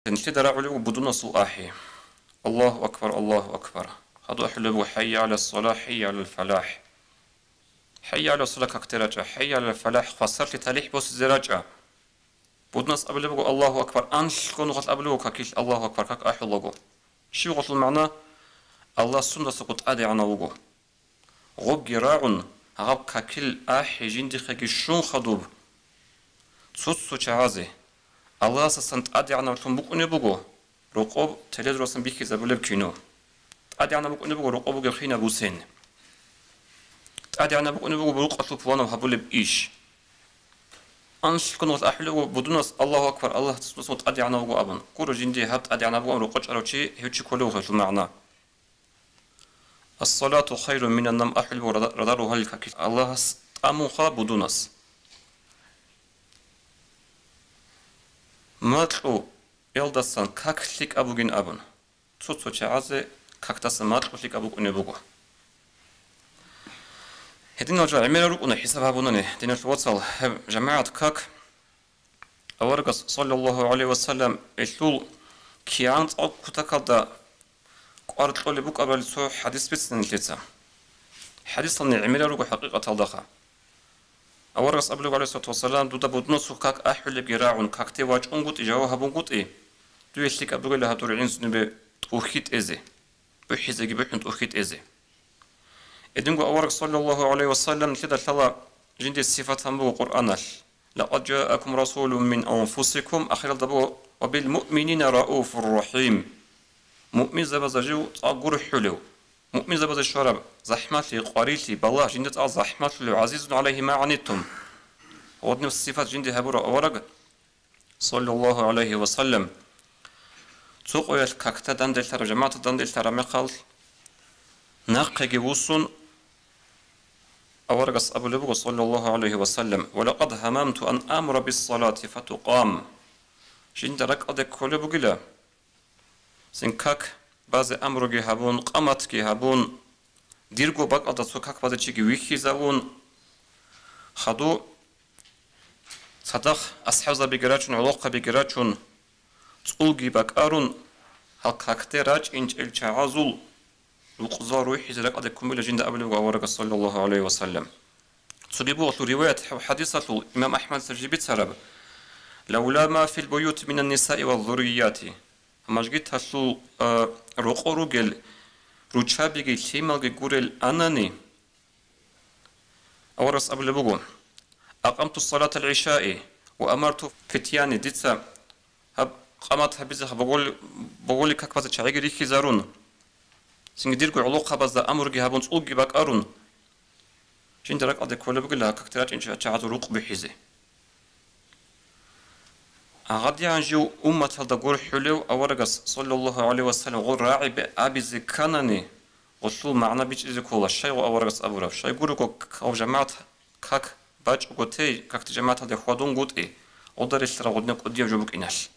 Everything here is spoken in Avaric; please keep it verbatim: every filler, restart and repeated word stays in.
Нилъеда рагӀулеб буго будунасул ахӀи. Аллагьу акбар, Аллагьу акбар. Гьадур ахӀулеб буго: «ХӀайя гӀала ссалахӀ, хӀайя гӀалал фалахӀ». «ХӀайя гӀала ссалахӀ», какде рачӀа, «ХӀайя гӀалал фалахӀ», хвасарлъи талихӀ босизе рачӀа. Будунас абулеб буго: «Аллагьу акбар», анлъго нухалъ абулеб буго какилъ: «Аллагьу акбар», как ахӀулаго. Щиб гъолъул магӀна? Аллагь сундасаго тӀадегӀанав вуго. Гъобги рагӀун, гьаб какил ахӀи жиндихъеги щун хадуб. Цо-цо чагӀазе Аллагьасдасан тӀадегӀанавлъун букӀунеб буго рокъоб телевизоралдасан бихьизабулеб кино. ТӀадегӀанаб букӀунеб буго рокъоб бугеб хинаб бусен. ТӀадегӀанаб букӀунеб буго рукъалъул пуланаб гьабулеб иш. Анлъго нухалъ ахӀулеб буго будунас: «Аллагьу акбар, Аллагь сундасаго тӀадегӀанав вуго», – абун. Гуро жинди гьаб тӀадегӀанав вугин рокъов чӀарав чи, гьев чи кколев вуго гьелъул магӀна. «Ас-салату хайрун минан навм», ахӀулеб буго рада-, радар рогьалил какилъ Аллагьас тӀамунха будунас. Макьуялдасан как лъикӀаб бугин абун. Цо-цо чагӀазе какдаса макьу лъикӀаб букӀунеб буго. Гьединал жо гӀемерал рукӀуна хӀисаб гьабунани, диналъул вацал, гьеб жамагӀат как. Аварагас, саллаллагьу гӀалайгьи ва саллам, гьелъул кигӀан цӀакъ кутакалда кӀвар кьолеб букӀарабали цо хӀадис бицина нилъеца. ХӀадисални гӀемерал руго хӀакъикъаталдаха. Аварагас абулеб, гӀалайгьиссалату вассалам: «Дуда будунасул как ахӀулебги рагӀун, какде вачӀунгутӀи, жаваб гьабунгутӀи, дуе лъикӀаб бугила гьадур гӀинсунибе тӀухьи тӀезе, бухӀизеги бухӀун тӀухьи тӀезе». Гьединго авараг, саллаллагьу гӀалайгьи ва саллам, нилъеда лъала жинде сифат гьабун буго Къуръаналъ: «Лакъад жаакум расулун мин анфусикум», ахиралда буго: «Ва бил муъминина рауфур рахим». Муъминзабазда жив цӀакъ гурхӀулев, муъминзабазе щвараб захӀмалъи, къварилъи, балагь жинда цӀакъ захӀмалъулев, гӀазизун гӀалайгьи ма гӀанитум. Гьадинаб сифат жинде гьабурав авараг, саллаллагьу гӀалайгьи ва саллам, цо къоялъ какда данделъараб, жамагӀаталда данделъараб мехалъ, нахъеги вуссун, аварагас абулеб буго, саллаллагьу гӀалайгьи ва саллам: «Ва лакъад гьамамту ан амура бис-салати фатукъам». Жинда ракӀалде кколеб бугила, цин как базе амруги гьабун, къаматги гьабун, дирго бакӀалда цо как базе чиги вихьизавун, хадуб цадахъ асхӀабзабиги рачун, гӀолохъабиги рачун, цӀулги бакӀарун, гьал какде рачӀинчӀел чагӀазул рукъзал рухӀизе ракӀалде ккун бугила жинда абулеб буго аварагас, саллаллагьу гӀалайгьи ва саллам. Цоги буго гьелъул риваят хӀадисалъул имам АхӀмадица жиб бицараб: «Лавла ма фил буюти минан нисаи ва зуррияти». Мажгиталъул, а, рокъор ругел руччабиги лъималги гурел анани, аварагас абулеб буго: «Акъамту салатал гӀишаи ва амарту фитяни», дица гьаб къамат гьабизе боголи, боголи как базе чагӀиги рихьизарун, цинги дирго гӀолохъабазда амруги гьабун, цӀулги бакӀарун, жинда ракӀалде кколеб бугила какде рачӀинчӀел чагӀазул рукъ бухӀизе. ГьадигӀан жив умматалда гурхӀулев аварагас, саллаллагьу гӀалайгьи ва саллам, гъол рагӀи абизе кканани, гъолъул магӀна бичӀчӀизе ккола, щай гъо аварагас абураб, щайгурего гьав жамагӀат как бачӀого тей, какде жамагӀаталде хьвадунгутӀи, гъолда релълъараб гъодинаб кӀудияб жо букӀиналъ.